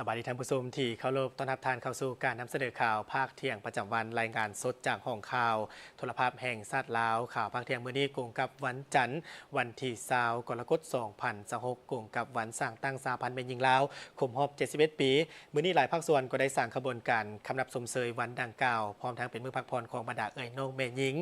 ສະບາຍດີທ່ານຜູ້ຊົມທີ່ເຄົາລົບ, ຕ້ອນຮັບທ່ານເຂົ້າສູ່ການນຳສະເໜີຂ່າວພາກທ່ຽງປະຈຳວັນ, ລາຍງານສົດຈາກຫ້ອງຂ່າວໂທລະພາບແຫ່ງຊາດລາວ. ຂ່າວພາກທ່ຽງມື້ນີ້ກົງກັບວັນຈັນ ວັນທີຊາວ ກໍລະກົດ ສອງພັນຊາວຫົກ ກົງກັບວັນສ້າງຕັ້ງສະຫະພັນແມ່ຍິງລາວ ຄົບຮອບເຈັດສິບເອັດປີ. ມື້ນີ້ຫຼາຍພາກສ່ວນກໍໄດ້ສ້າງຂະບວນການຄຳນັບຊົມເຊີຍວັນດັ່ງກ່າວ, ພ້ອມທັງເປັນມື້ພັກຜ່ອນຂອງບັນດາເອື້ອຍນ້ອງແມ່ຍິງ.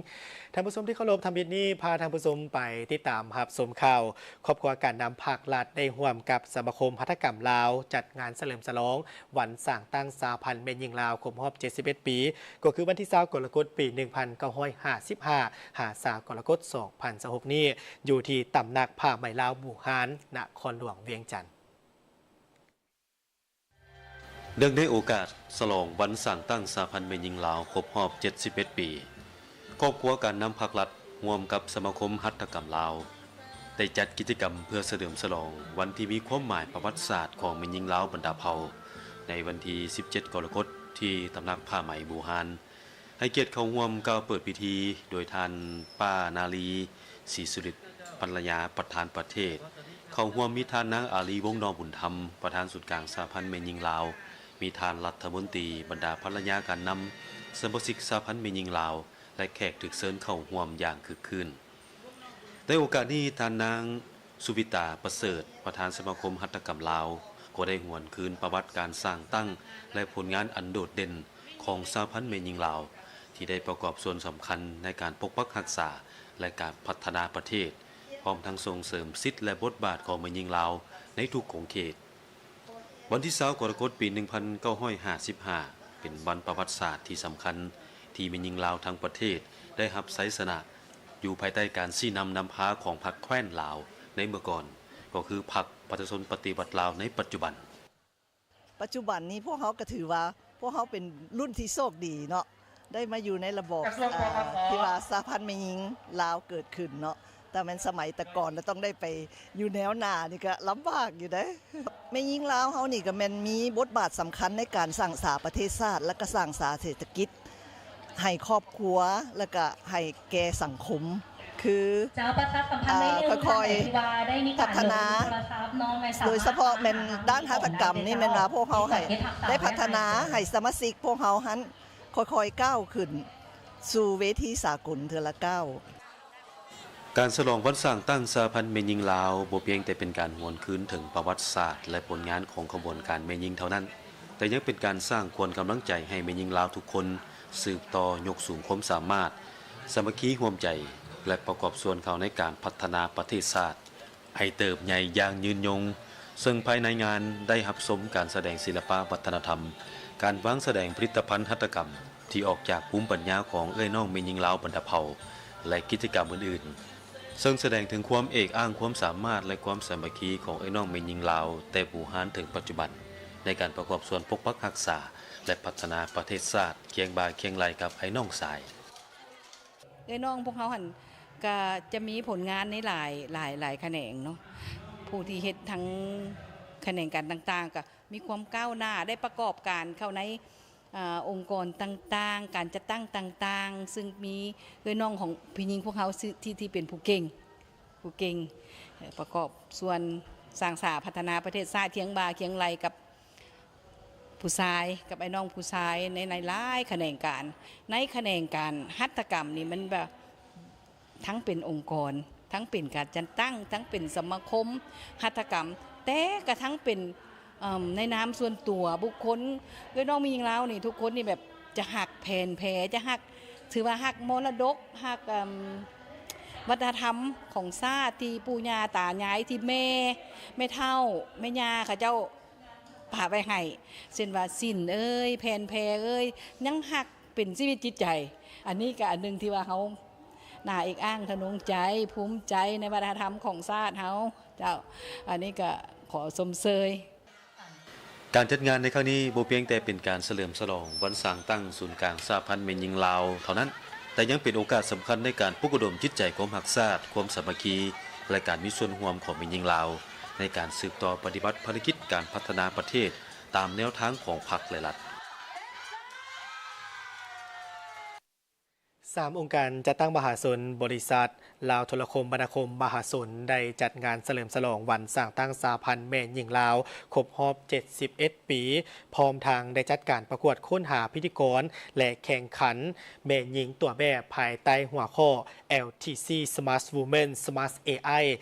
ທ່ານຜູ້ຊົມທີ່ເຄົາລົບ, ທຳອິດນີ້ພາທ່ານຜູ້ຊົມໄປຕິດຕາມຮັບຊົມຂ່າວ. ຄອບຄົວການນຳພາກລັດໄດ້ຮ່ວມກັບສະມາຄົມຫັດຖະກຳລາວ ຈັດງານສະເຫຼີມສະຫຼອງວັນສ້າງຕັ້ງສະຫະພັນແມ່ຍິງລາວຄົບຮອບເຈັດສິບເອັດປີ, ກໍຄືວັນທີຊາວ ກໍລະກົດ ປີໜຶ່ງພັນເກົ້າຮ້ອຍຫ້າສິບຫ້າ ຫາ ຊາວ ກໍລະກົດ ສອງພັນຊາວຫົກນີ້ ຢູ່ທີ່ຕຳໜັກຜ້າໄໝລາວບູຮານ ນະຄອນຫຼວງວຽງຈັນ. ເນື່ອງໃນໂອກາດສະຫຼອງວັນສ້າງຕັ້ງສະຫະພັນແມ່ຍິງລາວຄົບຮອບເຈັດສິບເອັດປີ, ຄອບຄົວການນຳພາກລັດຮ່ວມກັບສະມາຄົມຫັດຖະກຳລາວ ໄດ້ຈັດກິດຈະກຳເພື່ອສະເຫຼີມສະຫຼອງວັນທີ່ມີຄວາມໝາຍປະຫວັດສາດຂອງແມ່ຍິງລາວບັນດາເຜົ່າ ໃນວັນທີສິບເຈັດ ກໍລະກົດ ທີ່ຕຳໜັກຜ້າໄໝບູຮານ. ໃຫ້ກຽດເຂົ້າຮ່ວມກ່າວເປີດພິທີໂດຍທ່ານ ປ້ານາລີ ສີສຸລິດ ພັນລະຍາປະທານປະເທດ. ເຂົ້າຮ່ວມມີທ່ານນາງ ອາລີ ວົງນອກບຸນທຳ ປະທານສູນກາງສະຫະພັນແມ່ຍິງລາວ, ມີທ່ານລັດຖະມົນຕີ, ບັນດາພັນລະຍາການນຳ, ສະມາຊິກສະຫະພັນແມ່ຍິງລາວ ແລະ ແຂກຖືກເຊີນເຂົ້າຮ່ວມຢ່າງຄຶກຄື້ນ. ໃນໂອກາດນີ້, ທ່ານນາງ ສຸວິຕາ ປະເສີດ ປະທານສະມາຄົມຫັດຖະກຳລາວ ກໍໄດ້ຫວນຄືນປະຫວັດການສ້າງຕັ້ງ ແລະ ຜົນງານອັນໂດດເດັ່ນຂອງສະຫະພັນແມ່ຍິງລາວ ທີ່ໄດ້ປະກອບສ່ວນສຳຄັນໃນການປົກປັກຮັກສາ ແລະ ການພັດທະນາປະເທດ, ພ້ອມທັງສົ່ງເສີມສິດ ແລະ ບົດບາດຂອງແມ່ຍິງລາວໃນທຸກຂົງເຂດ. ວັນທີຊາວ ກໍລະກົດ ປີໜຶ່ງພັນເກົ້າຮ້ອຍຫ້າສິບຫ້າ ເປັນວັນປະຫວັດສາດທີ່ສຳຄັນ ທີ່ແມ່ຍິງລາວທັງປະເທດໄດ້ຮັບໄຊຊະນະ ຢູ່ພາຍໃຕ້ການຊີ້ນຳນຳພາຂອງພັກແຄວ້ນລາວໃນເມື່ອກ່ອນ, ກໍຄືພັກປະຊາຊົນປະຕິວັດລາວໃນປັດຈຸບັນ. ປັດຈຸບັນນີ້ພວກເຮົາກໍຖືວ່າພວກເຮົາເປັນລຸ້ນທີ່ໂຊກດີເນາະ ໄດ້ມາຢູ່ໃນລະບອບ ທີ່ວ່າສະຫະພັນແມ່ຍິງລາວເກີດຂຶ້ນເນາະ. ຖ້າແມ່ນສະໄໝແຕ່ກ່ອນລະຕ້ອງໄດ້ໄປຢູ່ແນວໜ້ານີ້ກະລຳບາກຢູ່ເດ້. ແມ່ຍິງລາວເຮົານີ້ກະແມ່ນມີບົດບາດສຳຄັນໃນການສ້າງສາປະເທດຊາດ ແລະກະສ້າງສາເສດຖະກິດໃຫ້ຄອບຄົວ ແລະກະໃຫ້ແກ່ສັງຄົມ ຄື ເຈົ້າ ປະຊາສຳພັນ ເອີ ໄດ້ໜຶ່ງ ຄ່ອຍໆ ທີ່ວ່າໄດ້ມີການ ພັດທະນາ ໂດຍສະເພາະແມ່ນດ້ານຫັດຖະກຳນີ້ ແມ່ນວ່າພວກເຮົາໃຫ້ ໄດ້ພັດທະນາໃຫ້ສະມາຊິກພວກເຮົາຫັ້ນ ຄ່ອຍໆກ້າວຂຶ້ນສູ່ເວທີສາກົນເທື່ອລະກ້າວ. ການສະຫຼອງວັນສ້າງຕັ້ງສະຫະພັນແມ່ຍິງລາວ ບໍ່ພຽງແຕ່ເປັນການຫວນຄືນເຖິງປະຫວັດສາດ ແລະ ຜົນງານຂອງຂະບວນການແມ່ຍິງເທົ່ານັ້ນ, ແຕ່ຍັງເປັນການສ້າງຂວັນກຳລັງໃຈໃຫ້ແມ່ຍິງລາວທຸກຄົນ ສືບຕໍ່ຍົກສູງຄວາມສາມາດ, ສາມັກຄີຮ່ວມໃຈ ແລະ ປະກອບສ່ວນເຂົ້າໃນການພັດທະນາປະເທດຊາດ ໃຫ້ເຕີບໃຫຍ່ຢ່າງຍືນຍົງ, ເຊິ່ງພາຍໃນງານໄດ້ຮັບຊົມການສະແດງສິລະປະວັດທະນະທຳ, ການວາງສະແດງຜະລິດຕະພັນຫັດຖະກຳທີ່ອອກຈາກພູມປັນຍາຂອງເອື້ອຍນ້ອງແມ່ຍິງລາວບັນດາເຜົ່າ ແລະ ກິດຈະກຳອື່ນໆ, ເຊິ່ງສະແດງເຖິງຄວາມເອກອ້າງຄວາມສາມາດ ແລະ ຄວາມສາມັກຄີຂອງເອື້ອຍນ້ອງແມ່ຍິງລາວແຕ່ບູຮານເຖິງປັດຈຸບັນ ໃນການປະກອບສ່ວນປົກປັກຮັກສາ ແລະ ພັດທະນາປະເທດຊາດ ຄຽງບ່າຄຽງໄຫຼ່ກັບອ້າຍນ້ອງຊາຍ. ເອື້ອຍນ້ອງພວກເຮົາຫັ້ນກະຈະມີຜົນງານໃນຫຼາຍ ຫຼາຍ ຫຼາຍຂະແໜງເນາະ, ຜູ້ທີ່ເຮັດທັງຂະແໜງການຕ່າງໆ ກະມີຄວາມກ້າວໜ້າ ໄດ້ປະກອບການເຂົ້າໃນ ອາ ອົງກອນຕ່າງໆ ການຈັດຕັ້ງຕ່າງໆ ຊຶ່ງມີເອື້ອຍນ້ອງຂອງຜູ້ຍິງພວກເຮົາ ທີ່ ທີ່ເປັນຜູ້ເກັ່ງ ຜູ້ເກັ່ງ ເອີ ປະກອບສ່ວນສ້າງສາພັດທະນາປະເທດຊາດ ຄຽງບ່າຄຽງໄຫຼ່ກັບ ຜູ້ຊາຍ ກັບອ້າຍນ້ອງຜູ້ຊາຍ ໃນ ໃນຫຼາຍຂະແໜງການ. ໃນຂະແໜງການຫັດຖະກຳນີ້ ມັນແບບທັງເປັນອົງກອນ, ທັງເປັນການຈັດຕັ້ງ, ທັງເປັນສະມາຄົມຫັດຖະກຳ, ແຕ່ກະທັງເປັນ ເອີ່ມ ໃນນາມສ່ວນຕົວບຸກຄົນ. ເອື້ອຍນ້ອງແມ່ຍິງລາວນີ້ ທຸກຄົນນີ້ແບບຈະຮັກແຜນແພ, ຈະຮັກ ຖືວ່າຮັກມໍລະດົກ, ຮັກ ເອີ່ມ ວັດທະນະທຳຂອງຊາດ ທີ່ປູ່ຍ່າຕາຍາຍ, ທີ່ແມ່ ແມ່ເຖົ້າ ແມ່ຍ່າເຂົາເຈົ້າ ປະໄວ້ໃຫ້ ເຊັ່ນວ່າ ສິນເອີຍ ແຜ່ນແພເອີຍ ຍັງຮັກເປັນຊີວິດຈິດໃຈ. ອັນນີ້ກະອັນໜຶ່ງທີ່ວ່າເຮົາໜ້າເອກອ້າງທະນົງໃຈ ພູມໃຈໃນວັດທະນະທຳຂອງຊາດເຮົາ. ເຈົ້າ ອັນນີ້ກະຂໍຊົມເຊີຍ. ການຈັດງານໃນຄັ້ງນີ້ບໍ່ພຽງແຕ່ເປັນການສະເຫຼີມສະຫຼອງວັນສ້າງຕັ້ງສູນກາງສະຫະພັນແມ່ຍິງລາວເທົ່ານັ້ນ, ແຕ່ຍັງເປັນໂອກາດສຳຄັນໃນການປຸກລະດົມຈິດໃຈຄວາມຮັກຊາດ, ຄວາມສາມັກຄີ ແລະ ການມີສ່ວນຮ່ວມຂອງແມ່ຍິງລາວ ໃນການສືບຕໍ່ປະຕິບັດພາລະກິດການພັດທະນາປະເທດຕາມແນວທາງຂອງພັກ ແລະ ລັດ. ເ ສາມອົງການຈັດຕັ້ງມະຫາຊົນ, ບໍລິສັດ ລາວໂທລະຄົມມະນາຄົມມະຫາຊົນ ໄດ້ຈັດງານສະເຫຼີມສະຫຼອງວັນສ້າງຕັ້ງສະຫະພັນແມ່ຍິງລາວ ຄົບຮອບເຈັດສິບເອັດປີ ພ້ອມທັງໄດ້ຈັດການປະກວດຄົ້ນຫາພິທີກອນ ແລະ ແຂ່ງຂັນແມ່ຍິງຕົວແມ່ ພາຍໃຕ້ຫົວຂໍ້ ແອລທີຊີ Smart Woman Smart ເອໄອ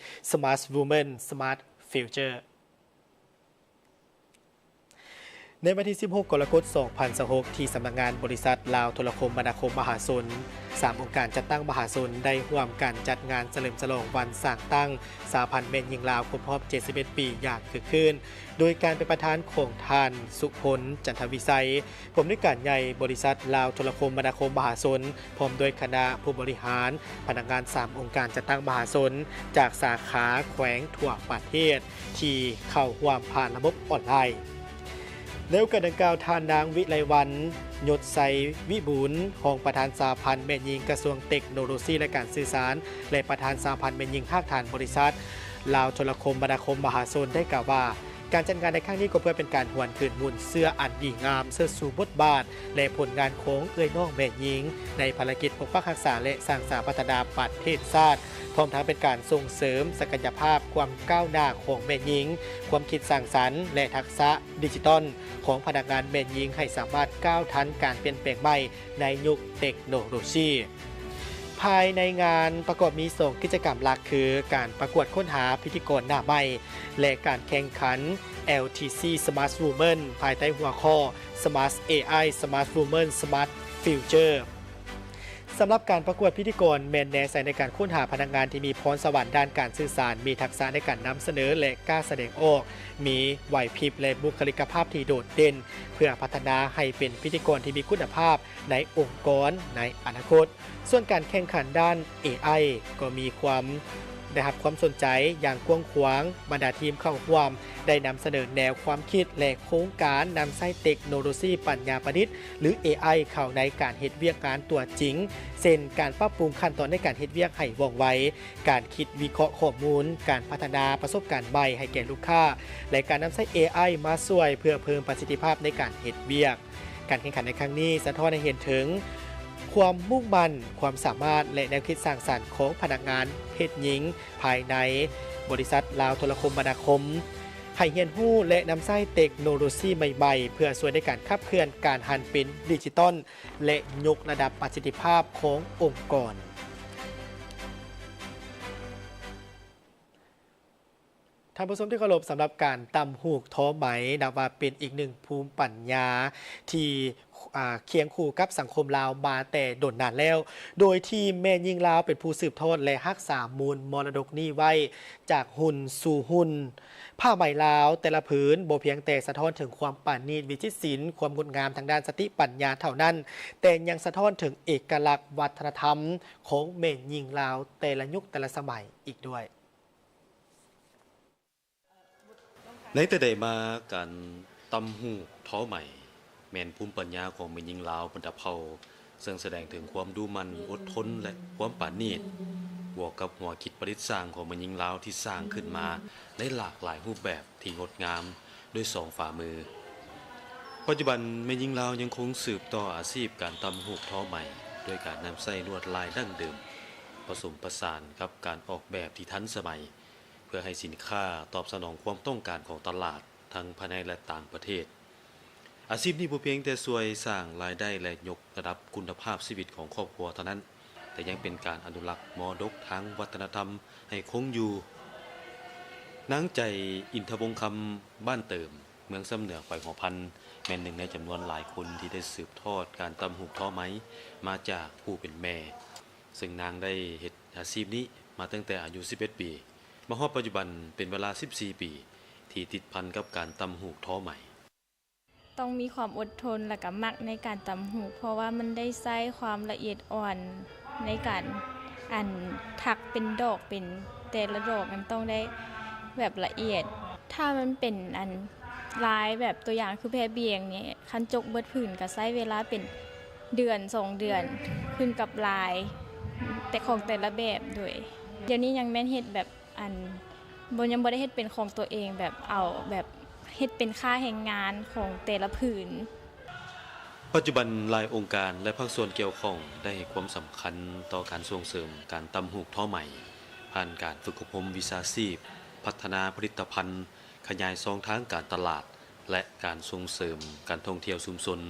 Smart Woman Smart Future. ໃນວັນທີສິບຫົກ ກໍລະກົດ ສອງພັນຊາວຫົກ ທີ່ສຳນັກງານບໍລິສັດລາວໂທລະຄົມມະນາຄົມມະຫາຊົນ, ສາມອົງການຈັດຕັ້ງມະຫາຊົນ ໄດ້ຮ່ວມກັນຈັດງານສະເຫຼີມສະຫຼອງວັນສ້າງຕັ້ງສະຫະພັນແມ່ຍິງລາວ ຄົບຮອບເຈັດສິບເອັດປີ ຢ່າງຄຶກຄື້ນ ໂດຍການເປັນປະທານຂອງທ່ານ ສຸພົນ ຈັນທະວິໄຊ ຜູ້ອຳນວຍການໃຫຍ່ບໍລິສັດລາວໂທລະຄົມມະນາຄົມມະຫາຊົນ ພ້ອມດ້ວຍຄະນະຜູ້ບໍລິຫານ, ພະນັກງານສາມອົງການຈັດຕັ້ງມະຫາຊົນ ຈາກສາຂາແຂວງທົ່ວປະເທດ ທີ່ເຂົ້າຮ່ວມຜ່ານລະບົບອອນລາຍ. ໃນໂອກາດດັ່ງກ່າວ, ທ່ານນາງ ວິໄລວັນ ຍົດໄຊວິບູນ ຮອງປະທານສະຫະພັນແມ່ຍິງກະຊວງເຕັກໂນໂລຊີ ແລະ ການສື່ສານ ແລະ ປະທານສະຫະພັນແມ່ຍິງຮາກຖານບໍລິສັດລາວໂທລະຄົມມະນາຄົມມະຫາຊົນ ໄດ້ກ່າວວ່າ, ການຈັດງານໃນຄັ້ງນີ້ກໍເພື່ອເປັນການຫວນຄືນມູນເຊື້ອອັນດີງາມ ເຊີດຊູບົດບາດ ແລະ ຜົນງານຂອງເອື້ອຍນ້ອງແມ່ຍິງ ໃນພາລະກິດປົກປັກຮັກສາ ແລະ ສ້າງສາພັດທະນາປະເທດຊາດ, ພ້ອມທັງເປັນການສົ່ງເສີມສັກກະຍະພາບຄວາມກ້າວໜ້າຂອງແມ່ຍິງ, ຄວາມຄິດສ້າງສັນ ແລະ ທັກສະດິຈິຕອນຂອງພະນັກງານແມ່ຍິງ ໃຫ້ສາມາດກ້າວທັນການປ່ຽນແປງໃໝ່ໃນຍຸກເຕັກໂນໂລຊີ. ພາຍໃນງານປະກອບມີສອງກິດຈະກຳຫຼັກ ຄື ການປະກວດຄົ້ນຫາພິທີກອນໜ້າໃໝ່ ແລະ ການແຂ່ງຂັນ ແອລທີຊີ Smart Woman ພາຍໃຕ້ຫົວຂໍ້ Smart ເອໄອ Smart Woman Smart Future. ສຳລັບການປະກວດພິທີກອນ ແມ່ນແນໃສ່ໃນການຄົ້ນຫາພະນັກງານທີ່ມີພອນສະຫວັນດ້ານການສື່ສານ, ມີທັກສະໃນການນຳສະເໜີ ແລະ ກ້າສະແດງອອກ, ມີໄຫວພິບ ແລະ ບຸກຄະລິກກະພາບທີ່ໂດດເດັ່ນ, ເພື່ອພັດທະນາໃຫ້ເປັນພິທີກອນທີ່ມີຄຸນນະພາບໃນອົງກອນໃນອະນາຄົດ. ສ່ວນການແຂ່ງຂັນດ້ານເອໄອ ກໍມີຄວາມ ໄດ້ຮັບຄວາມສົນໃຈຢ່າງກວ້າງຂວາງ, ບັນດາທີມເຂົ້າຮ່ວມໄດ້ນຳສະເໜີແນວຄວາມຄິດ ແລະ ໂຄງການນຳໃຊ້ເຕັກໂນໂລຊີປັນຍາປະດິດ ຫຼື ເອໄອ ເຂົ້າໃນການເຮັດວຽກງານຕົວຈິງ, ເຊັ່ນ ການປັບປຸງຂັ້ນຕອນໃນການເຮັດວຽກໃຫ້ວ່ອງໄວ, ການຄິດວິເຄາະຂໍ້ມູນ, ການພັດທະນາປະສົບການໃໝ່ໃຫ້ແກ່ລູກຄ້າ ແລະ ການນຳໃຊ້ເອໄອມາຊ່ວຍເພື່ອເພີ່ມປະສິດທິພາບໃນການເຮັດວຽກ. ການແຂ່ງຂັນໃນຄັ້ງນີ້ສະທ້ອນໃຫ້ເຫັນເຖິງຄວາມມຸ່ງໝັ້ນ, ຄວາມສາມາດ ແລະ ແນວຄິດສ້າງສັນຂອງພະນັກງານເພດຍິງພາຍໃນບໍລິສັດລາວໂທລະຄົມມະນາຄົມ, ໃຫ້ຮຽນຮູ້ ແລະ ນຳໃຊ້ເຕັກໂນໂລຊີໃໝ່ໆ ເພື່ອຊ່ວຍໃນການຂັບເຄື່ອນການຫັນເປັນດິຈິຕອນ ແລະ ຍົກລະດັບປະສິດທິພາບຂອງອົງກອນ. ທ່ານຜູ້ຊົມທີ່ເຄົາລົບ, ສຳລັບການຕ່ຳຫູກທໍໄໝ ນັບວ່າເປັນອີກໜຶ່ງພູມປັນຍາທີ່ ອ່າ ຄຽງຄູ່ກັບສັງຄົມລາວມາແຕ່ດົນນານແລ້ວ, ໂດຍທີ່ແມ່ຍິງລາວເປັນຜູ້ສືບທອດ ແລະ ຮັກສາມູນມໍລະດົກນີ້ໄວ້ຈາກຮຸ່ນສູ່ຮຸ່ນ. ຜ້າໄໝລາວແຕ່ລະຜືນບໍ່ພຽງແຕ່ສະທ້ອນເຖິງຄວາມປານີດວິຈິດສິນ, ຄວາມງົດງາມທາງດ້ານສະຕິປັນຍາເທົ່ານັ້ນ, ແຕ່ຍັງສະທ້ອນເຖິງເອກະລັກວັດທະນະທຳຂອງແມ່ຍິງລາວແຕ່ລະຍຸກແຕ່ລະສະໄໝອີກດ້ວຍ. ໃນແຕ່ໃດມາ, ການຕ່ຳຫູກທໍໄໝ ແມ່ນພູມປັນຍາຂອງແມ່ຍິງລາວບັນດາເຜົ່າ, ເຊິ່ງສະແດງເຖິງຄວາມດຸໝັ່ນ, ອົດທົນ ແລະ ຄວາມປານີດ, ບວກກັບຫົວຄິດປະດິດສ້າງຂອງແມ່ຍິງລາວທີ່ສ້າງຂຶ້ນມາໃນຫຼາກຫຼາຍຮູບແບບທີ່ງົດງາມດ້ວຍສອງຝ່າມື. ປັດຈຸບັນ, ແມ່ຍິງລາວຍັງຄົງສືບຕໍ່ອາຊີບການຕ່ຳຫູກທໍໄໝ ດ້ວຍການນຳໃຊ້ລວດລາຍດັ້ງເດີມ ປະສົມປະສານກັບການອອກແບບທີ່ທັນສະໄໝ ເພື່ອໃຫ້ສິນຄ້າຕອບສະໜອງຄວາມຕ້ອງການຂອງຕະຫຼາດທັງພາຍໃນ ແລະ ຕ່າງປະເທດ. ອາຊີບນີ້ບໍ່ພຽງແຕ່ຊ່ວຍສ້າງລາຍໄດ້ ແລະ ຍົກລະດັບຄຸນນະພາບຊີວິດຂອງຄອບຄົວເທົ່ານັ້ນ, ແຕ່ຍັງເປັນການອະນຸລັກມໍລະດົກທາງວັດທະນະທຳໃຫ້ຄົງຢູ່. ນາງໃຈ ອິນທະວົງຄຳ, ບ້ານເຕີມ, ເມືອງຊຳເໜືອ, ແຂວງຫົວພັນ, ແມ່ນໜຶ່ງໃນຈຳນວນຫຼາຍຄົນທີ່ໄດ້ສືບທອດການຕ່ຳຫູກທໍໄໝມາຈາກຜູ້ເປັນແມ່, ເຊິ່ງນາງໄດ້ເຮັດອາຊີບນີ້ມາຕັ້ງແຕ່ອາຍຸສິບເອັດປີ. ມາຮອດປັດຈຸບັນເປັນເວລາສິບສີ່ປີ ທີ່ຕິດພັນກັບການຕ່ຳຫູກທໍໄໝ. ຕ້ອງມີຄວາມອົດທົນ ແລະ ກະມັກໃນການຕ່ຳຫູກ ເພາະວ່າມັນໄດ້ໃຊ້ຄວາມລະອຽດອ່ອນໃນການ ອັນ ຖັກເປັນດອກ ເປັນແຕ່ລະດອກ ມັນຕ້ອງໄດ້ແບບລະອຽດ. ຖ້າມັນເປັນ ອັນ ລາຍແບບຕົວຢ່າງຄືແພບຽງນີ້ ຄັນຈົກເບິດຜືນກະໃຊ້ເວລາເປັນເດືອນສອງເດືອນ ຂຶ້ນກັບລາຍແຕ່ ຂອງແຕ່ລະແບບ. ໂດຍ ດຽວນີ້ຍັງແມ່ນເຮັດແບບ ອັນ ບໍ່ ຍັງບໍ່ໄດ້ເຮັດເປັນຂອງຕົວເອງ ແບບເອົາ ແບບເຮັດເປັນຄ່າແຮງງານຂອງແຕ່ລະຜືນ. ປັດຈຸບັນ, ຫຼາຍອົງການ ແລະ ພາກສ່ວນກ່ຽວຂ້ອງໄດ້ໃຫ້ຄວາມສຳຄັນຕໍ່ການສົ່ງເສີມການຕ່ຳຫູກທໍໄໝ ຜ່ານການຝຶກອົບຮົມວິຊາຊີບ, ພັດທະນາຜະລິດຕະພັນ, ຂະຫຍາຍຊ່ອງທາງການຕະຫຼາດ ແລະ ການສົ່ງເສີມການທ່ອງທ່ຽວຊຸມຊົນ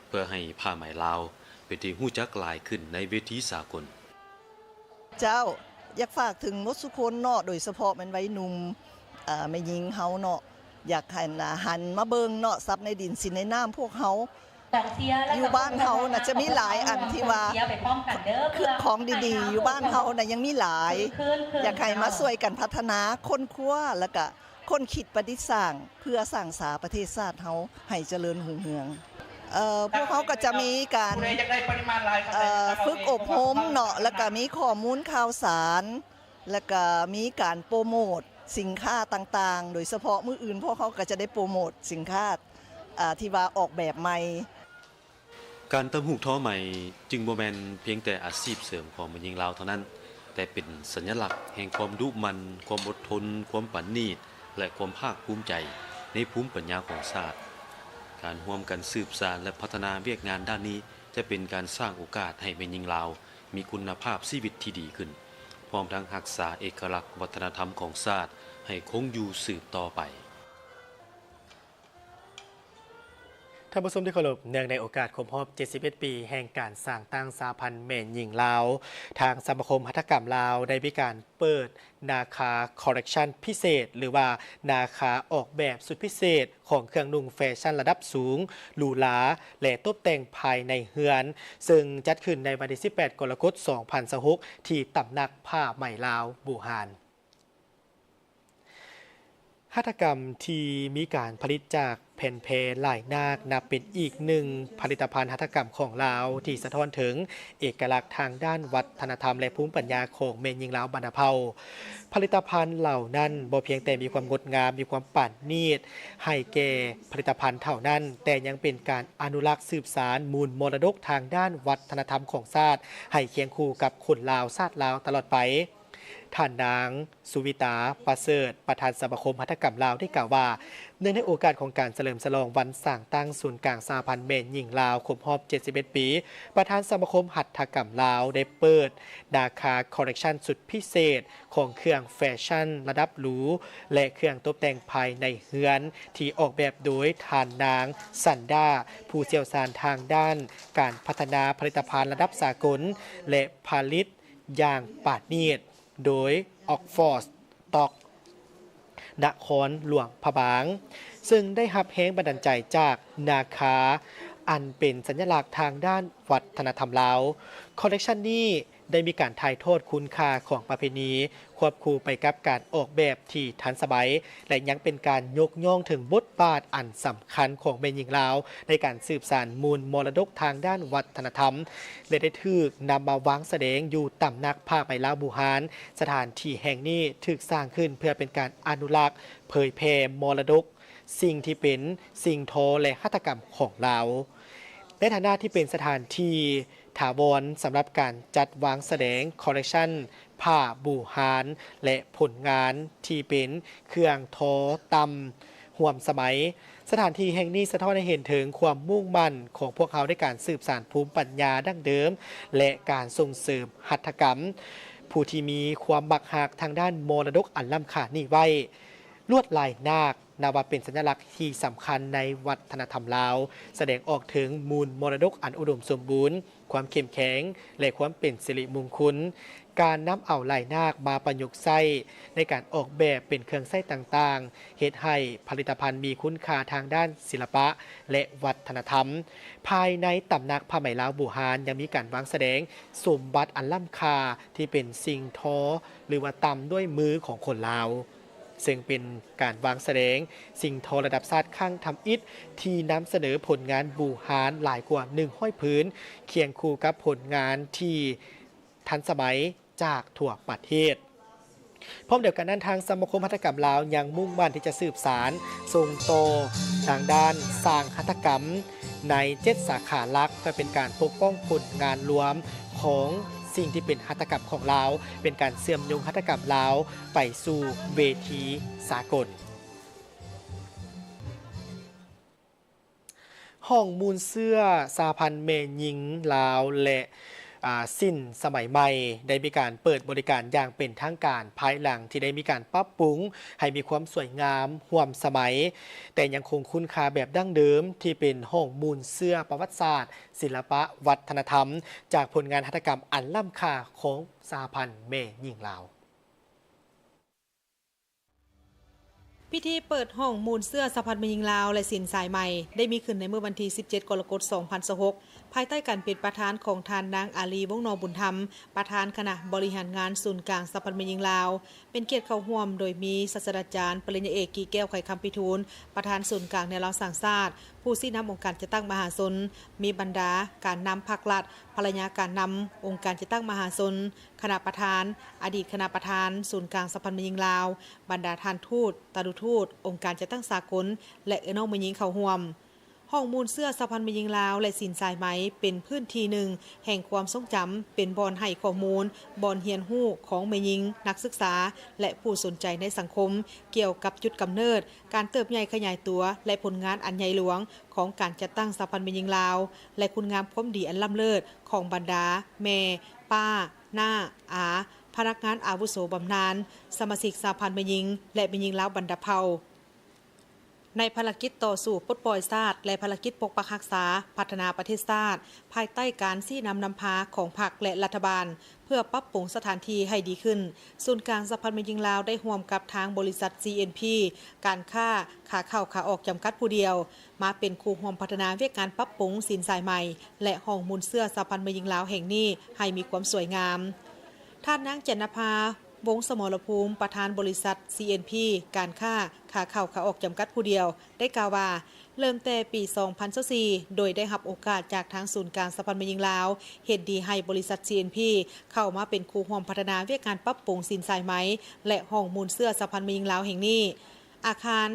ເພື່ອໃຫ້ຜ້າໄໝລາວເປັນທີ່ຮູ້ຈັກຫຼາຍຂຶ້ນໃນເວທີສາກົນ. ເຈົ້າ, ຢາກຝາກເຖິງໝົດສູ່ຄົນເນາະ, ໂດຍສະເພາະແມ່ນໄວໜຸ່ມ, ເອີ່, ແມ່ຍິງເຮົາເນາະ, ຢາກໃຫ້ ອ່າ, ຫັນມາເບິ່ງເນາະ, ຊັບໃນດິນ ສິນໃນນ້ຳພວກເຮົາ. ຢູ່ບ້ານເຮົານະ ຈະມີຫຼາຍອັນທີ່ວ່າ ຂອງດີໆ ຢູ່ບ້ານເຮົານະ ຍັງມີຫຼາຍ. ຢາກໃຫ້ມາຊ່ວຍກັນພັດທະນາ, ຄົ້ນຄວ້າ ແລ້ວກະ ຄົ້ນຄິດປະດິດສ້າງ ເພື່ອສ້າງສາປະເທດຊາດເຮົາໃຫ້ຈະເລີນຮຸ່ງເຮືອງ. ເອີ່ ພວກເຮົາກໍຈະມີການ ເອີ່ ຝຶກອົບຮົມເນາະ ແລ້ວກະມີຂໍ້ມູນຂ່າວສານ ແລ້ວກະມີການໂປຣໂມດສິນຄ້າຕ່າງໆ ໂດຍສະເພາະມື້ອື່ນພວກເຮົາກໍຈະໄດ້ໂປຣໂມດສິນຄ້າ ເອີ່ ທີ່ວ່າອອກແບບໃໝ່. ການຕ່ຳຫູກທໍໄໝຈຶ່ງບໍ່ແມ່ນພຽງແຕ່ອາຊີບເສີມຂອງແມ່ຍິງລາວເທົ່ານັ້ນ, ແຕ່ເປັນສັນຍະລັກແຫ່ງຄວາມດຸໝັ່ນ, ຄວາມອົດທົນ, ຄວາມປານີດ ແລະ ຄວາມພາກພູມໃຈໃນພູມປັນຍາຂອງຊາດ. ການຮ່ວມກັນສືບສານ ແລະ ພັດທະນາວຽກງານດ້ານນີ້ ຈະເປັນການສ້າງໂອກາດໃຫ້ແມ່ຍິງລາວມີຄຸນນະພາບຊີວິດທີ່ດີຂຶ້ນ, ພ້ອມທັງຮັກສາເອກະລັກວັດທະນະທຳຂອງຊາດໃຫ້ຄົງຢູ່ສືບຕໍ່ໄປ. ທ່ານຜູ້ຊົມທີ່ເຄົາລົບ, ເນື່ອງໃນໂອກາດຄົບຮອບເຈັດສິບເອັດປີແຫ່ງການສ້າງຕັ້ງສະຫະພັນແມ່ຍິງລາວ, ທາງສະມາຄົມຫັດຖະກຳລາວໄດ້ມີການເປີດນາຄາຄໍເລັກຊັນພິເສດ ຫຼືວ່ານາຄາອອກແບບຊຸດພິເສດຂອງເຄື່ອງນຸ່ງແຟຊັນລະດັບສູງ, ຫຼູຫຼາ ແລະ ຕົບແຕ່ງພາຍໃນເຮືອນ, ເຊິ່ງຈັດຂຶ້ນໃນວັນທີສິບແປດ ກໍລະກົດ ສອງພັນຊາວຫົກ ທີ່ຕຳໜັກຜ້າໄໝລາວບູຮານ. ຫັດຖະກຳທີ່ມີການຜະລິດຈາກແຜ່ນແພລາຍນາກ ນັບເປັນອີກໜຶ່ງຜະລິດຕະພັນຫັດຖະກຳຂອງລາວ ທີ່ສະທ້ອນເຖິງເອກະລັກທາງດ້ານວັດທະນະທຳ ແລະ ພູມປັນຍາຂອງແມ່ຍິງລາວບັນດາເຜົ່າ. ຜະລິດຕະພັນເຫຼົ່ານັ້ນບໍ່ພຽງແຕ່ມີຄວາມງົດງາມ, ມີຄວາມປານນີດໃຫ້ແກ່ຜະລິດຕະພັນເທົ່ານັ້ນ, ແຕ່ຍັງເປັນການອະນຸລັກສືບສານມູນມໍລະດົກທາງດ້ານວັດທະນະທຳຂອງຊາດ ໃຫ້ຄຽງຄູ່ກັບຄົນລາວ, ຊາດລາວຕະຫຼອດໄປ. ທ່ານນາງ ສຸວິຕາ ປະເສີດ ປະທານສະມາຄົມຫັດຖະກຳລາວ ໄດ້ກ່າວວ່າ, ເນື່ອງໃນໂອກາດຂອງການສະເຫຼີມສະຫຼອງວັນສ້າງຕັ້ງສູນກາງສະຫະພັນແມ່ຍິງລາວຄົບຮອບເຈັດສິບເອັດປີ, ປະທານສະມາຄົມຫັດຖະກຳລາວໄດ້ເປີດນາຄາຄໍເລັກຊັນຊຸດພິເສດຂອງເຄື່ອງແຟຊັນລະດັບຫຼູ ແລະ ເຄື່ອງຕົບແຕ່ງພາຍໃນເຮືອນ ທີ່ອອກແບບໂດຍທ່ານນາງ ສັນດາ ຜູ້ຊ່ຽວຊານທາງດ້ານການພັດທະນາຜະລິດຕະພັນລະດັບສາກົນ ແລະ ຜະລິດຢ່າງປານນີດ ໂດຍ ອອກຟອດ ຕັອກ ນະຄອນຫຼວງພະບາງ, ເຊິ່ງໄດ້ຮັບແຮງບັນດານໃຈຈາກນາຄາ ອັນເປັນສັນຍະລັກທາງດ້ານວັດທະນະທຳລາວ. ຄໍເລັກຊັນນີ້ໄດ້ມີການຖ່າຍທອດຄຸນຄ່າຂອງປະເພນີ ຄວບຄູ່ໄປກັບການອອກແບບທີ່ທັນສະໄໝ ແລະ ຍັງເປັນການຍົກຍ້ອງເຖິງບົດບາດອັນສຳຄັນຂອງແມ່ຍິງລາວ ໃນການສືບສານມູນມໍລະດົກທາງດ້ານວັດທະນະທຳ ແລະ ໄດ້ຖືກນຳມາວາງສະແດງຢູ່ຕຳໜັກຜ້າໄໝລາວບູຮານ. ສະຖານທີ່ແຫ່ງນີ້ຖືກສ້າງຂຶ້ນເພື່ອເປັນການອະນຸລັກ, ເຜີຍແຜ່ມໍລະດົກ, ສິ່ງທີ່ເປັນສິ່ງທໍ ແລະ ຫັດຖະກຳຂອງລາວ. ໃນຖານະທີ່ເປັນສະຖານທີ່ຖາວອນສຳລັບການຈັດວາງສະແດງຄໍເລັກຊັນຜ້າບູຮານ ແລະ ຜົນງານທີ່ເປັນເຄື່ອງທໍຕ່ຳຮ່ວມສະໄໝ, ສະຖານທີ່ແຫ່ງນີ້ສະທ້ອນໃຫ້ເຫັນເຖິງຄວາມມຸ່ງໝັ້ນຂອງພວກເຮົາໃນການສືບສານພູມປັນຍາດັ້ງເດີມ ແລະ ການສົ່ງເສີມຫັດຖະກຳ ຜູ້ທີ່ມີຄວາມມັກຮັກທາງດ້ານມໍລະດົກອັນລ້ຳຄ່ານີ້ໄວ້. ລວດລາຍນາກ ນັບວ່າເປັນສັນຍະລັກທີ່ສຳຄັນໃນວັດທະນະທຳລາວ, ສະແດງອອກເຖິງມູນມໍລະດົກອັນອຸດົມສົມບູນ, ຄວາມເຂັ້ມແຂງ ແລະ ຄວາມເປັນສິລິມຸງຄຸນ. ການນຳເອົາລາຍນາກມາປະຍຸກໃຊ້ໃນການອອກແບບເປັນເຄື່ອງໃຊ້ຕ່າງໆ ເຮັດໃຫ້ຜະລິດຕະພັນມີຄຸນຄ່າທາງດ້ານສິລະປະ ແລະ ວັດທະນະທຳ. ພາຍໃນຕຳໜັກຜ້າໄໝລາວບູຮານ ຍັງມີການວາງສະແດງສົມບັດອັນລ້ຳຄ່າທີ່ເປັນສິ່ງທໍ ຫຼືວ່າຕ່ຳດ້ວຍມືຂອງຄົນລາວ. ເຊິ່ງເປັນການວາງສະແດງສິ່ງທໍລະດັບຊາດຄັ້ງທຳອິດ ທີ່ນຳສະເໜີຜົນງານບູຮານຫຼາຍກວ່າໜຶ່ງຮ້ອຍຜືນ, ຄຽງຄູ່ກັບຜົນງານທີ່ທັນສະໄໝຈາກທົ່ວປະເທດ. ພ້ອມດຽວກັນນັ້ນ, ທາງສະມາຄົມຫັດຖະກຳລາວຍັງມຸ່ງໝັ້ນທີ່ຈະສືບສານສົ່ງຕໍ່ທາງດ້ານຊ່າງຫັດຖະກຳ ໃນເຈັດສາຂາຫຼັກ ເພື່ອເປັນການປົກປ້ອງຜົນງານລວມຂອງສິ່ງທີ່ເປັນຫັດຖະກຳຂອງລາວ, ເປັນການເຊື່ອມໂຍງຫັດຖະກຳລາວໄປສູ່ເວທີສາກົນ. ຫ້ອງມູນເຊື້ອສະຫະພັນແມ່ຍິງລາວ ແລະ ອາ ສິນສະໄໝໃໝ່ ໄດ້ມີການເປີດບໍລິການຢ່າງເປັນທາງການ ພາຍຫຼັງທີ່ໄດ້ມີການປັບປຸງໃຫ້ມີຄວາມສວຍງາມຮ່ວມສະໄໝ, ແຕ່ຍັງຄົງຄຸນຄ່າແບບດັ້ງເດີມ ທີ່ເປັນຫ້ອງມູນເຊື້ອປະຫວັດສາດ, ສິລະປະ, ວັດທະນະທຳ ຈາກຜົນງານຫັດຖະກຳອັນລ້ຳຄ່າຂອງສະຫະພັນແມ່ຍິງລາວ. ພິທີເປີດຫ້ອງມູນເຊື້ອສະຫະພັນແມ່ຍິງລາວ ແລະ ສິນສາຍໃໝ່ ໄດ້ມີຂຶ້ນໃນມື້ວັນທີສິບເຈັດ ກໍລະກົດ ສອງພັນຊາວຫົກ ພາຍໃຕ້ການເປັນປະທານຂອງທ່ານນາງ ອາລີ ວົງນໍບຸນທຳ ປະທານຄະນະບໍລິຫານງານສູນກາງສະຫະພັນແມ່ຍິງລາວ, ເປັນກຽດເຂົ້າຮ່ວມໂດຍມີສາດສະດາຈານ ປະລິນຍາເອກ ກີແກ້ວ ໄຂຄຳພິທູນ ປະທານສູນກາງແນວລາວສ້າງຊາດ, ຜູ້ຊີ້ນຳອົງການຈັດຕັ້ງມະຫາຊົນ, ມີບັນດາການນຳພັກລັດ, ພະລະຍາການນຳອົງການຈັດຕັ້ງມະຫາຊົນ, ຄະນະປະທານ, ອະດີດຄະນະປະທານສູນກາງສະຫະພັນແມ່ຍິງລາວ, ບັນດາທ່ານທູດ, ຕານຸທູດ, ອົງການຈັດຕັ້ງສາກົນ ແລະ ເອື້ອຍນ້ອງແມ່ຍິງເຂົ້າຮ່ວມ. ຫ້ອງມູນເຊື້ອສະຫະພັນແມ່ຍິງລາວ ແລະ ສິນສາຍໄໝ ເປັນພື້ນທີ່ໜຶ່ງແຫ່ງຄວາມຊົງຈຳ, ເປັນບ່ອນໃຫ້ຂໍ້ມູນ, ບ່ອນຮຽນຮູ້ຂອງແມ່ຍິງ, ນັກສຶກສາ ແລະ ຜູ້ສົນໃຈໃນສັງຄົມ ກ່ຽວກັບຈຸດກຳເນີດ, ການເຕີບໃຫຍ່ຂະຫຍາຍຕົວ ແລະ ຜົນງານອັນໃຫຍ່ຫຼວງຂອງການຈັດຕັ້ງສະຫະພັນແມ່ຍິງລາວ ແລະ ຄຸນງາມຄວາມດີອັນລ້ຳເລີດຂອງບັນດາແມ່, ປ້າ, ນ້າ, ອາ, ພະນັກງານອາວຸໂສບຳນານ, ສະມາຊິກສະຫະພັນແມ່ຍິງ ແລະ ແມ່ຍິງລາວບັນດາເຜົ່າ. ໃນພາລະກິດຕໍ່ສູ້ປົດປ່ອຍຊາດ ແລະ ພາລະກິດປົກປັກຮັກສາ, ພັດທະນາປະເທດຊາດ ພາຍໃຕ້ການຊີ້ນຳນຳພາຂອງພັກ ແລະ ລັດຖະບານ ເພື່ອປັບປຸງສະຖານທີ່ໃຫ້ດີຂຶ້ນ, ສູນກາງສະຫະພັນແມ່ຍິງລາວ ໄດ້ຮ່ວມກັບທາງບໍລິສັດ ຊີເອັນພີ ການຄ້າຂາເຂົ້າຂາອອກຈຳກັດຜູ້ດຽວ ມາເປັນຄູ່ຮ່ວມພັດທະນາວຽກງານປັບປຸງສິນສາຍໃໝ່ ແລະ ຫ້ອງມູນເຊື້ອສະຫະພັນແມ່ຍິງລາວແຫ່ງນີ້ໃຫ້ມີຄວາມສວຍງາມ. ທ່ານນາງ ຈັນນະພາ ວົງສະໝໍລະພູມ ປະທານບໍລິສັດ ຊີເອັນພີ ການຄ້າຂາເຂົ້າຂາອອກຈຳກັດຜູ້ດຽວ ໄດ້ກ່າວວ່າ ເລີ່ມແຕ່ປີສອງພັນຊາວສີ່ ໂດຍໄດ້ຮັບໂອກາດຈາກທາງສູນກາງສະຫະພັນແມ່ຍິງລາວ ເຫັນດີໃຫ້ບໍລິສັດ ຊີເອັນພີ ເຂົ້າມາເປັນຄູ່ຮ່ວມພັດທະນາວຽກງານປັບປຸງສິນສາຍໄໝ ແລະ ຫ້ອງມູນເຊື້ອສະຫະພັນແມ່ຍິງລາວແຫ່ງນີ້. ອາຄານ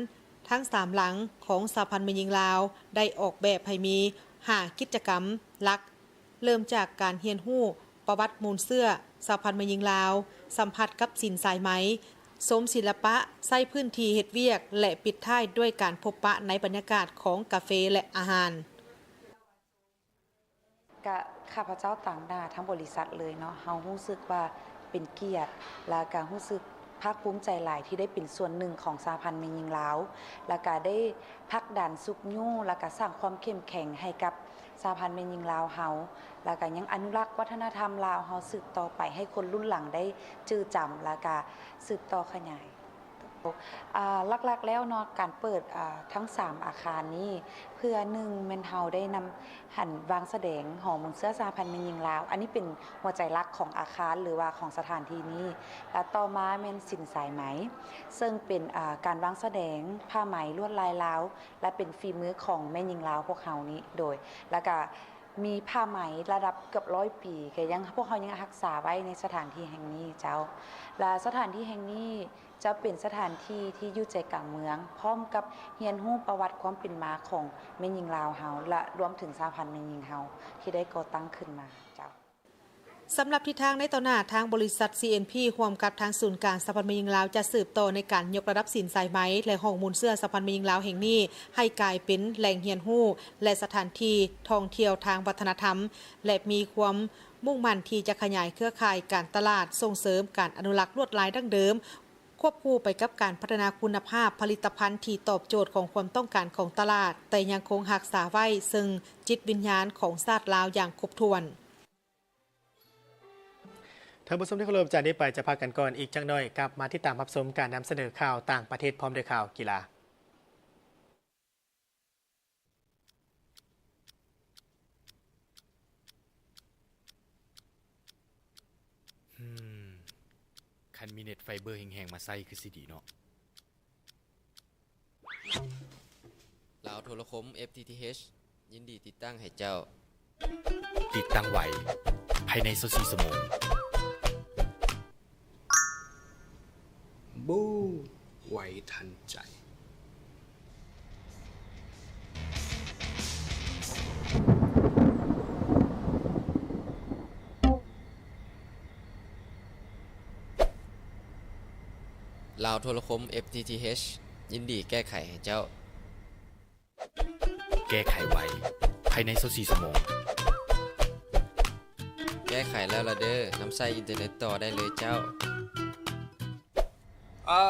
ທັງສາມຫຼັງຂອງສະຫະພັນແມ່ຍິງລາວ ໄດ້ອອກແບບໃຫ້ມີຫ້າກິດຈະກຳຫຼັກ, ເລີ່ມຈາກການຮຽນຮູ້ປະຫວັດມູນເຊື້ອສະຫະພັນແມ່ຍິງລາວ, ສຳຜັດກັບສິນສາຍໄໝ, ຊົມສິລະປະ, ໃຊ້ພື້ນທີ່ເຮັດວຽກ ແລະ ປິດທ້າຍດ້ວຍການພົບປະໃນບັນຍາກາດຂອງກາເຟ ແລະ ອາຫານ. ກະຂ້າພະເຈົ້າຕາງໜ້າທັງບໍລິສັດເລີຍເນາະ, ເຮົາຮູ້ສຶກວ່າເປັນກຽດ ແລ້ວກະຮູ້ສຶກພາກພູມໃຈຫຼາຍທີ່ໄດ້ເປັນສ່ວນໜຶ່ງຂອງສະຫະພັນແມ່ຍິງລາວ ແລ້ວກະໄດ້ຜັກດັນຊຸກຍູ້ ແລ້ວກະສ້າງຄວາມເຂັ້ມແຂງໃຫ້ກັບ ສະຫະພັນແມ່ຍິງລາວເຮົາ ແລ້ວກະຍັງອະນຸລັກວັດທະນະທຳລາວເຮົາສືບຕໍ່ໄປ ໃຫ້ຄົນລຸ້ນຫຼັງໄດ້ຈື່ຈຳ ແລ້ວກະສືບຕໍ່ຂະຫຍາຍ. ອ່າ ຫຼັກໆແລ້ວເນາະ ການເປີດ ອ່າ ທັງສາມອາຄານນີ້ ເພື່ອໜຶ່ງແມ່ນເຮົາໄດ້ນຳ ຫັນວາງສະແດງຫໍມູນເຊື້ອສະຫະພັນແມ່ຍິງລາວ, ອັນນີ້ເປັນຫົວໃຈຫຼັກຂອງອາຄານ ຫຼືວ່າຂອງສະຖານທີ່ນີ້ ແລະ ຕໍ່ມາແມ່ນສິນສາຍໄໝ ເຊິ່ງເປັນ ອ່າ ການວາງສະແດງຜ້າໄໝລວດລາຍລາວ ແລະ ເປັນຝີມືຂອງແມ່ຍິງລາວພວກເຮົານີ້ ໂດຍ ແລ້ວກະມີຜ້າໄໝລະດັບເກືອບຮ້ອຍປີ ກະຍັງ ພວກເຮົາຍັງຮັກສາໄວ້ໃນສະຖານທີ່ແຫ່ງນີ້ເຈົ້າ. ແລະ ສະຖານທີ່ແຫ່ງນີ້ຈະເປັນສະຖານທີ່ທີ່ຢູ່ໃຈກາງເມືອງ ພ້ອມກັບຮຽນຮູ້ປະຫວັດຄວາມເປັນມາຂອງແມ່ຍິງລາວເຮົາ ແລະ ລວມເຖິງສະຫະພັນແມ່ຍິງເຮົາທີ່ໄດ້ກໍ່ຕັ້ງຂຶ້ນມາເຈົ້າ. ສຳລັບທິດທາງໃນຕໍ່ໜ້າ, ທາງບໍລິສັດ ຊີເອັນພີ ຮ່ວມກັບທາງສູນກາງສະຫະພັນແມ່ຍິງລາວ ຈະສືບຕໍ່ໃນການຍົກລະດັບສິນສາຍໄໝ ແລະ ຫ້ອງມູນເຊື້ອສະຫະພັນແມ່ຍິງລາວແຫ່ງນີ້ ໃຫ້ກາຍເປັນແຫຼ່ງຮຽນຮູ້ ແລະ ສະຖານທີ່ທ່ອງທ່ຽວທາງວັດທະນະທຳ ແລະ ມີຄວາມມຸ່ງໝັ້ນທີ່ຈະຂະຫຍາຍເຄືອຂ່າຍການຕະຫຼາດ, ສົ່ງເສີມການອະນຸລັກລວດລາຍດັ້ງເດີມ, ຄວບຄູ່ໄປກັບການພັດທະນາຄຸນນະພາບຜະລິດຕະພັນທີ່ຕອບໂຈດຂອງຄວາມຕ້ອງການຂອງຕະຫຼາດ, ແຕ່ຍັງຄົງຮັກສາໄວ້ເຊິ່ງຈິດວິນຍານຂອງຊາດລາວຢ່າງຄົບຖ້ວນ. ທ່ານຜູ້ຊົມທີ່ເຄົາລົບ, ຈາກນີ້ໄປຈະພັກກັນກ່ອນອີກຈັກໜ້ອຍ, ກັບມາຕິດຕາມຮັບຊົມການນຳສະເໜີຂ່າວຕ່າງປະເທດ ພ້ອມດ້ວຍຂ່າວກິລາ. ອືມ ຄັນມີເນັດໄຟເບີແຮງໆມາໃຊ້ຄືຊິດີເນາະ. ລາວໂທລະຄົມ ເອັຟທີທີເອັຊ ຍິນດີຕິດຕັ້ງໃຫ້ເຈົ້າ. ຕິດຕັ້ງໄວ ພາຍໃນຊາວສີ່ຊົ່ວໂມງ. ບູ ໄວທັນໃຈ. ລາວໂທລະຄົມ ເອັຟທີທີເອັຊ ຍິນດີແກ້ໄຂໃຫ້ເຈົ້າ. ແກ້ໄຂໄວ ພາຍໃນຊາວສີ່ຊົ່ວໂມງ. ແກ້ໄຂແລ້ວລະເດີ ນຳໃຊ້ອິນເຕີເນັດຕໍ່ໄດ້ເລີຍເຈົ້າ. ເອີ